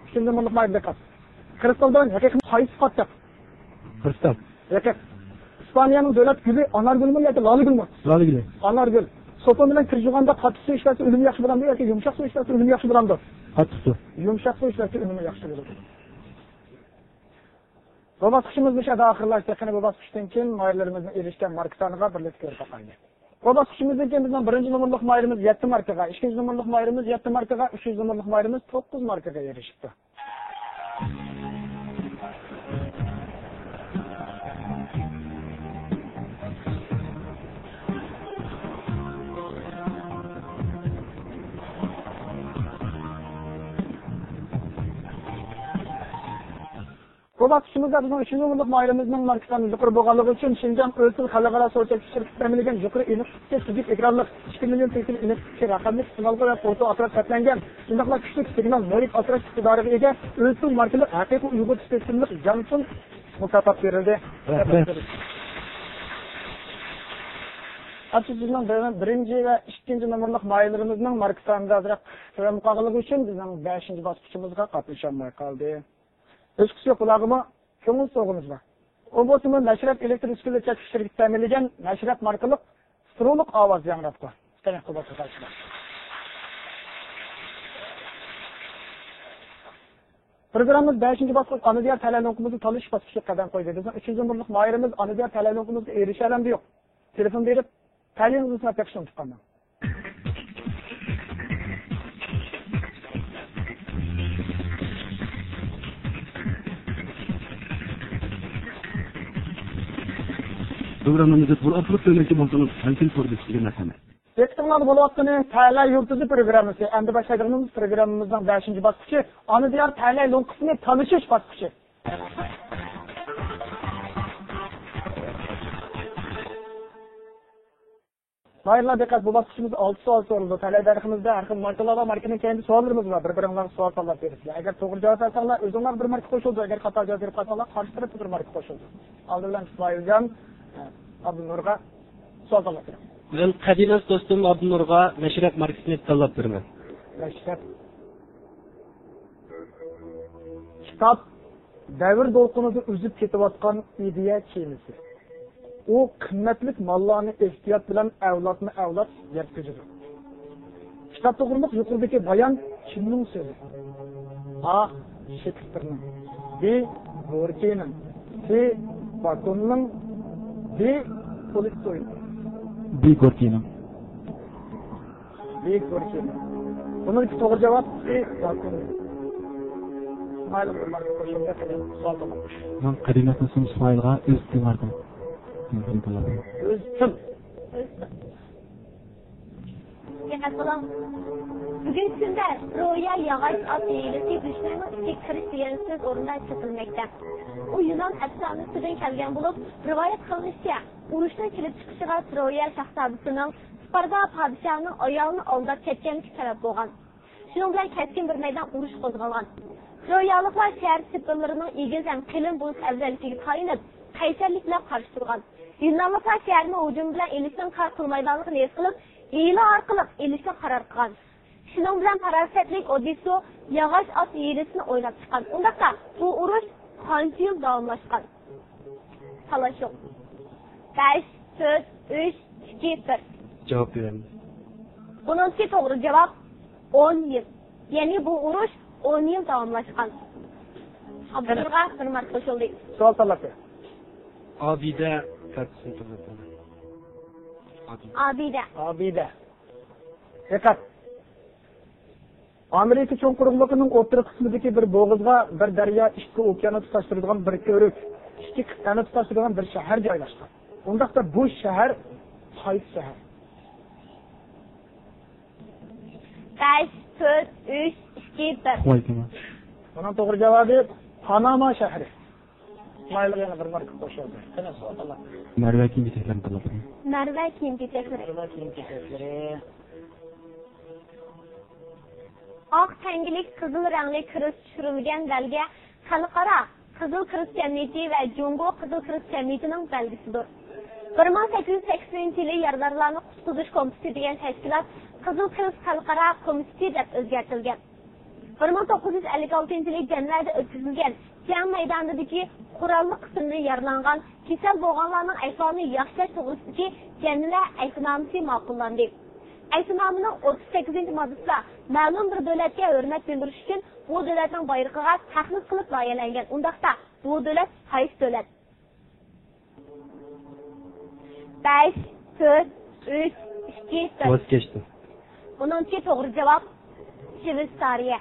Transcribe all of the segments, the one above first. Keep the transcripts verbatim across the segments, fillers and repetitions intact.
ئۈچىنچى نومۇرلۇق ماھىر دىققەت. كرىستالدىن ھەقىقىي قايسى سۈپەتتە؟ كرىستال. ھەقىقىي. ئىسپانىيەنىڭ دۆلەت گۈلى ئانار گۈلمۇ ياكى لالا گۈلمۇ؟ لالا گۈلى. ئانار گۈل. سوپۇن بىلەن كىر يۇغاندا قاتتىق سۇ ئىشلەتسە ئۈنۈمى ياخشى بولامدۇ ياكى يۇمشاق سۇ ئىشلەتسە ئۈنۈمى ياخشى بولامدۇ؟ قاتتىق سۇ. يۇمشاق سۇ ئىشلەتسە ئۈنۈمى ياخشى بولىدۇ. بۇ باسقۇچىمىز مۇشۇ يەردە ئاخىرلاشتى. قېنى، بۇ باسقۇچتىن كېيىن ماھىرلىرىمىزنىڭ ئېرىشكەن ماركا سانىغا بىرلىكتە كۆرۈپ باقايلى. بۇ باسقۇچىمىزدىن كېيىن بىزنىڭ بىرىنچى نومۇرلۇق ماھىرىمىز يەتتە ماركىغا، ئىككىنچى نومۇرلۇق ماھىرىمىز يەتتە ماركىغا، ئۈچىنچى نومۇرلۇق ماھىرىمىز توققۇز ماركىغا ئېرىشىپتۇ. بۇ باسقۇچىمىزدا بىزنىڭ ئۈچىنچى نومۇرلۇق ماھىرىمىزنىڭ ماركا سانى يۇقىرى بولغانلىقى ئۈچۈن، شىنجاڭ ئۆسۈل خەلقئارا سودا چەكلىك شىركىتى تەمىنلىگەن يۇقىرى ئېنىقلىقتىكى تۈزۈك ئېكرانلىق ئىككى مىليون پىكسېل ئېنىقلىقتىكى رەقەملىك سىگنالغا ۋە فوتو ئاپپارات سەپلەنگەن، شۇنداقلا كۈچلۈك سىگنال نورۇك ئاسراش ئىقتىدارىغا ئىگە ئۆسۈل ماركىلىق ھەقىقىي ئۇيغۇر تىپى ئىسىملىك يانفون مۇكاپات بېرىلدى. رەھمەت. ئەمدى بىزنىڭ بىر-، بىرىنچى ۋە ئىككىنچى نومۇرلۇق ماھىرلىرىمىزنىڭ ماركا سانىدا ئازراق تۆۋەن قالغانلىقى ئۈچۈن، بىزنىڭ بەشىنچى باسقۇچىمىزغا قاتنىشالماي قالدى. ھېچقىسى يوق، بۇلارغىمۇ كۆڭۈل سوۋغىمىز بار. ئۇ بولسىمۇ مەشرەپ ئېلېكتر ئۈسكۈنىلەر چەكلىك شىركىتى تەمىنلىگەن مەشرەپ ماركىلىق ستېرېئولۇق ئاۋاز ياڭراتقۇ. قېنى، قۇلىقىڭلارنى ئاچىمەن. پروگراممىمىز بەشىنچى باسقۇچ ئانىدىيار تەلەي لوڭقىمىزنى تالىشىش باسقۇچىغا قەدەم قويدى. بىزنىڭ ئۈچىنچى نومۇرلۇق ماھىرىمىز ئانىدىيار تەلەي لوڭقىمىزغا ئېرىشەلەمدۇ يوق؟ تېلېفون بېرىپ، تەلىيىڭىزنى سىناپ بېقىشنى ئۇنتۇپ قالماڭ. پروگراممىمىزنى تور ئارقىلىق كۆرمەكچى بولسىڭىز، ھەمكىن تور بېسىشىگە مەرھەمەت. دىققىتىڭلاردا بولۇۋاتقىنى تەلەي يۇلتۇزى پروگراممىسى. ئەمدى باشلايدىغىنىمىز پروگراممىمىزنىڭ بەشىنچى باسقۇچى، ئانىدىيار تەلەي لوڭقىسىنى تالىشىش باسقۇچى. ماھىرلار دىققەت، بۇ باسقۇچىمىز ئالتە سوئال سورىلىدۇ. تەلەي دەرسىمىزدە ھەر خىل ماركىلار بار، ماركىنىڭ كەينىدە سوئاللىرىمىز بار. بىر-بىرىڭلارغا سوئال تاللاپ بېرىسىلەر. ئەگەر توغرا جاۋاب بەرسەڭلار، ئۆزۈڭلارغا بىر ماركا قوشۇلىدۇ. ئەگەر خاتا جاۋاب بېرىپ قالساڭلار، قارشى تەرەپكە بىر ماركا قوشۇلىدۇ. ئالدى بىلەن ئىسمائىلجان، ئابدۇنۇرغا سوئال تاللاپ بېرىڭ. مەن قەدىناس دوستۇم ئابدۇنۇرغا مەشرەپ ماركىسىنى تاللاپ بېرىمەن. مەشرەپ. كىتاب دەۋر دولقۇنىدا ئۈزۈپ كېتىۋاتقان ئىدىيە كېمىسى. ئۇ قىممەتلىك ماللارنى ئېھتىيات بىلەن ئەۋلادمۇ ئەۋلاد يەتكۈزىدۇ. كىتاب توغرۇلۇق يۇقىرىدىكى بايان كىمنىڭ سۆزى؟ ئا، شېكسپىرنىڭ، بى، گوركىينىڭ، سى، باكۇننىڭ، دى، تولستوينىڭ. بى، گوركىينىڭ. بى، گوركىينىڭ. بۇنىڭكى توغرا جاۋاب سى، باكۇننىڭ. مايلى بىر ماركا قوشۇڭ، سوئال تامام. مەن قەدىمىيەتنى سۇن ئىسمائىلغا ئۆز تىلىڭلاردا. ئۆز تىل. دىققەت قىلىڭ. بۈگۈنكى كۈندە ترويا ياغاچ ئات ھىيلىسى دۈشمەننىڭ ئىچىگە كىرىش دېگەن سۆز ئورنىدا ئىشلىتىلمەكتە. ئۇ يۇنان ئەپسانىسىدىن كەلگەن بولۇپ، رىۋايەت قىلىنىشىچە، ئۇرۇشنىڭ كېلىپ چىقىشىغا ترويا شاھزادىسىنىڭ سپاردا پادىشاھىنىڭ ئايالىنى ئالداپ كەتكەنلىكى سەۋەب بولغان. شۇنىڭ بىلەن كەسكىن بىر مەيدان ئۇرۇش قوزغالغان. ترويالىقلار شەھەر سېپىللىرىنىڭ ئېگىز ھەم قېلىن بۇيرۇق ئەۋزەللىكىگە تايىنىپ، قەيسەرلىك بىلەن قارشى تۇرغان. يۇنانلىقلار شەھەرنى ھۇجۇم بىلەن ئېلىشنىڭ كار قىلمايدىغانلىقىنى ھېس قىلىپ، ھىيلە ئارقىلىق ئېلىشقا قارار قىلغان. شۇنىڭ بىلەن پاراسەتلىك ئودىسسو ياغاچ ئات ھىيلىسىنى ئويلاپ چىققان. ئۇنداقتا، بۇ ئۇرۇش قانچە يىل داۋاملاشقان؟ تالاشىڭ. بەش، تۆت، ئۈچ، ئىككى، بىر. جاۋاب بېرەمدۇ؟ بۇنىڭكى توغرا جاۋاب ئون يىل. يەنى بۇ ئۇرۇش ئون يىل داۋاملاشقان. ئابدۇنۇرغا بىر ماركا قوشۇلدى. سوئال تاللاپ بېرىڭ. ئابىدە كارتىسىنى تاللاپ بېرىڭ. ئابىدە. ئابىدە. دىققەت! ئامېرىكا چوڭ قۇرۇقلۇقىنىڭ ئوتتۇرا قىسمىدىكى بىر بوغۇزغا بىر دەريا، ئىككى ئوكياننى تۇتاشتۇرىدىغان بىر كۆۋرۈك، ئىككى قىتئەنى تۇتاشتۇرىدىغان بىر شەھەر جايلاشقان. ئۇنداقتا بۇ شەھەر قايسى شەھەر؟ بەش، تۆت، ئۈچ، ئىككى، بىر. ۋاي تېمە. بۇنىڭ توغرا جاۋابى پاناما شەھىرى. ئىسمائىلغا يەنە بىر ماركا قوشۇلدى. قېنى، سوئال تاللاپ بېرىڭ. مەرۋە كىيىم-كېچەكلىرىنى تاللاپ بېرىڭ. مەرۋە كىيىم-كېچەكلىرى. مەرۋە كىيىم-كېچەكلىرى. ئاق تەڭگىلىك قىزىل رەڭلىك كىرىز چۈشۈرۈلگەن بەلگە خەلقئارا قىزىل كىرىز جەمئىيىتى ۋە جۇڭگو قىزىل كىرىز جەمئىيىتىنىڭ بەلگىسىدۇر. بىر مىڭ سەككىز يۈز سەكسىنىنچى يىلى يارىدارلارنى قۇتقۇزۇش كومىتېتى دېگەن تەشكىلات قىزىل كىرىز خەلقئارا كومىتېتى دەپ ئۆزگەرتىلگەن. بىر مىڭ توققۇز يۈز ئەللىك ئالتىنچى يىلى جەنۋەدە ئۆتكۈزۈلگەن جەڭ مەيدانىدىكى قوراللىق قىسىمدىن يارىلانغان، كېسەل بولغانلارنىڭ ئەھۋالىنى ياخشىلاش توغرىسىدىكى جەنۋە ئەھدىنامىسى ماقۇللاندى. ئەھدىنامىنىڭ ئوتتۇز سەككىزىنچى ماددىسىدا مەلۇم بىر دۆلەتكە ھۆرمەت بىلدۈرۈش ئۈچۈن بۇ دۆلەتنىڭ بايرىقىغا تەقلىد قىلىپ لايىھەلەنگەن. ئۇنداقتا، بۇ دۆلەت قايسى دۆلەت؟ بەش، تۆت، ئۈچ، ئىككى، بىر. ۋاز كەچتىم. بۇنىڭكى توغرا جاۋاب شۋېتسارىيە.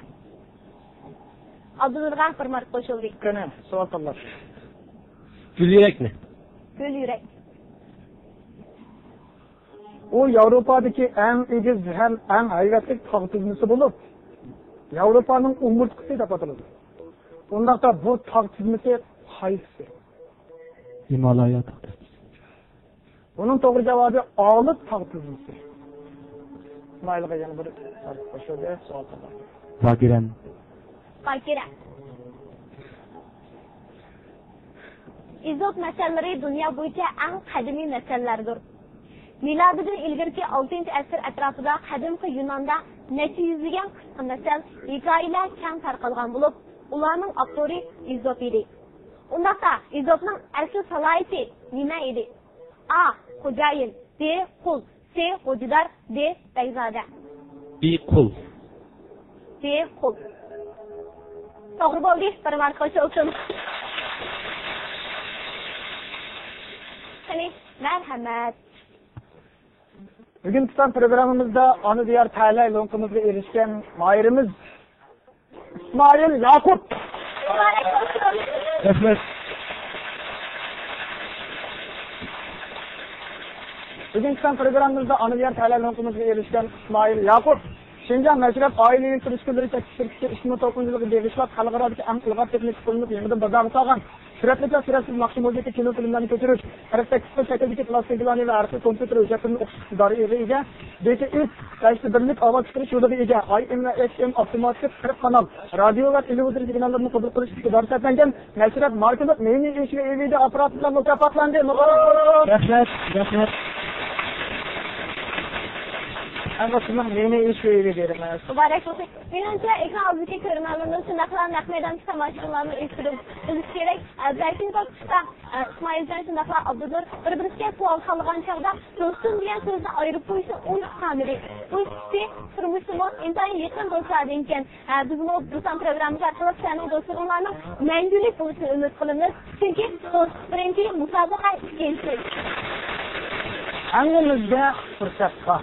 ئابدۇنۇرغا بىر ماركا قوشۇلدى. قېنى، سوئال تاللاپ. گۈل يۈرەكنى. گۈل يۈرەك. ئۇ ياۋروپادىكى ئەڭ ئېگىز ھەم ئەڭ ھەيۋەتلىك تاغ تىزمىسى بولۇپ، ياۋروپانىڭ ئومۇرتقىسى دەپ ئاتىلىدۇ. ئۇنداقتا بۇ تاغ تىزمىسى قايسىسى؟ ھىمالايا تاغ تىزمىسى. بۇنىڭ توغرا جاۋابى ئالىپ تاغ تىزمىسى. ئىسمائىلغا يەنە بىر قوشۇلدى، سوئال قالدى. باكىرەم. باكىرەم. ئېزوپ مەسەللىرى دۇنيا بويىچە ئەڭ قەدىمىي مەسەللەردۇر. مىلادىدىن ئىلگىرىكى ئالتىنچى ئەسىر ئەتراپىدا قەدىمكى يۇناندا نەچچە يۈزلىگەن قىسقا مەسەل، ھېكايىلەر كەڭ تارقالغان بولۇپ، ئۇلارنىڭ ئاپتورى ئېزوپ ئىدى. ئۇنداقتا، ئېزوپنىڭ ئەسلى سالاھىيىتى نېمە ئىدى؟ ئا، خوجايىن، بى، قۇل، سى، غوجىدار، دى، بەگزادە. بى، قۇل. بى، قۇل. توغرا بولدى، بىر ماركا قوشۇلسۇن. قېنى، مەرھەمەت. بۈگۈنكى سان پروگراممىمىزدا ئانا دىيار تەلەي لوڭقىمىزغا ئېرىشكەن ماھىرىمىز ئىسمائىل ياقۇپ. رەھمەت. بۈگۈنكى سان پروگراممىمىزدا ئانا دىيار تەلەي لوڭقىمىزغا ئېرىشكەن ئىسمائىل ياقۇپ شىنجاڭ مەشرەپ ئائىلە يىللىق ئۈسكۈنلىرى چەكلىك شىركىتى ئىككى مىڭ توققۇزىنچى يىلغا بېغىشلاپ، خەلقئارادىكى ئەڭ ئىلغار تېخنىكا قوللىنىپ يېڭىدىن بازارغا سالغان سۈرەتلىك ۋە سۈرەتسىز ناخشا مۇزىكا، كىنو، فىلىملارنى كۆچۈرۈش، ھەر قىسىم شەكىلدىكى پىلاستىنكىلارنى ۋە ھەر خىل كومپيۇتېر ھۆججەتلىرىنى ئوقۇش ئىقتىدارىغا ئىگە، دى تى ئېس بەشتە بىرلىك ئاۋاز چىقىرىش يولىغا ئىگە، ئاي ئېم ۋە ئېف ئېم ئاپتوماتىك قىرىق قانال رادىيو ۋە تېلېۋىزور سىگناللىرىنى قوبۇل قىلىش ئىقتىدارى سەپلەنگەن مەشرەپ ماركىلىق مىنى ئېچ ۋى ئى ۋى دى ئاپپاراتى بىلەن مۇكاپاتلاندى. رەھمەت، رەھمەت. ھەممىسىنىڭ مىنى ئېچ ۋى ئى ۋى دى. مۇبارەك بولسۇن. مېنىڭچە، ئېكران ئالدىدىكى كۆرۈرمەنلىرىمىز شۇنداقلا نەق مەيداندىكى تاماشىبىنلارنىڭ ئۆزلىرى بىلىشى كېرەك. ئە، بەشىنچى باسقۇچتا، ئە، ئىسمائىلجان شۇنداقلا ئابدۇنۇر بىر-بىرسىگە سوئال تاللىغان چاغدا دوستۇم دېگەن سۆزنى ئايرىپ قويۇشنى ئۇنتۇپ قالمىدى. بۇ ئىككىسى تۇرمۇشتىمۇ ئىنتايىن يېقىن دوستلاردىن ئىكەن. ئە، بىزمۇ بۇ سان پروگراممىمىز ئارقىلىق سىلەرنىڭ دوستلۇقۇڭلارنىڭ مەڭگۈلۈك بولۇشىنى ئۈمىد قىلىمىز. چۈنكى دوستلۇق بىرىنچى، مۇسابىقە ئىككىنچى. ھەممىمىزگە پۇرسەت بار.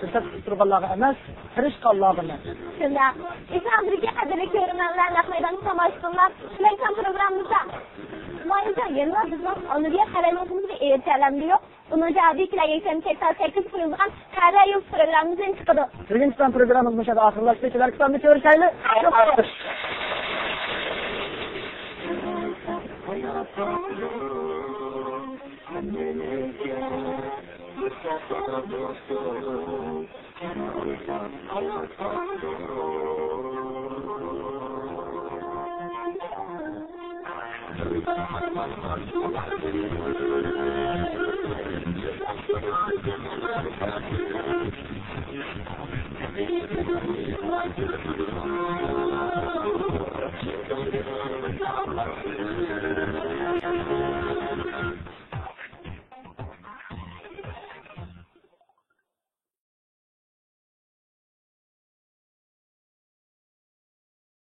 پۇرسەت كۈتۈپ تۇرغانلارغا ئەمەس، تىرىشقانلارغا نېسىپ. شۇنداق. ئىسلام بىرگە قەدىرلىك كۆرۈرمەنلەر، نەق مەيدان تاماشىبىنلار، بىلەن سان پروگراممىزدا ئىسمائىلجان يەنىلا بىزنىڭ ئانا دىيار تەلەي لوڭقىمىزغا ئېرىشەلەمدى يوق. بۇنىڭ جاۋابى كېلەر يەكشەنبە سەككىز سائەت سەككىز قىلىنغان تەلەي يۇلتۇز پروگراممىمىزدىن چىقىدۇ. بۈگۈنكى سان پروگراممىمىز مۇشۇ يەردە ئاخىرلاشتى. كېلەر ساندا كۆرۈشەيلى.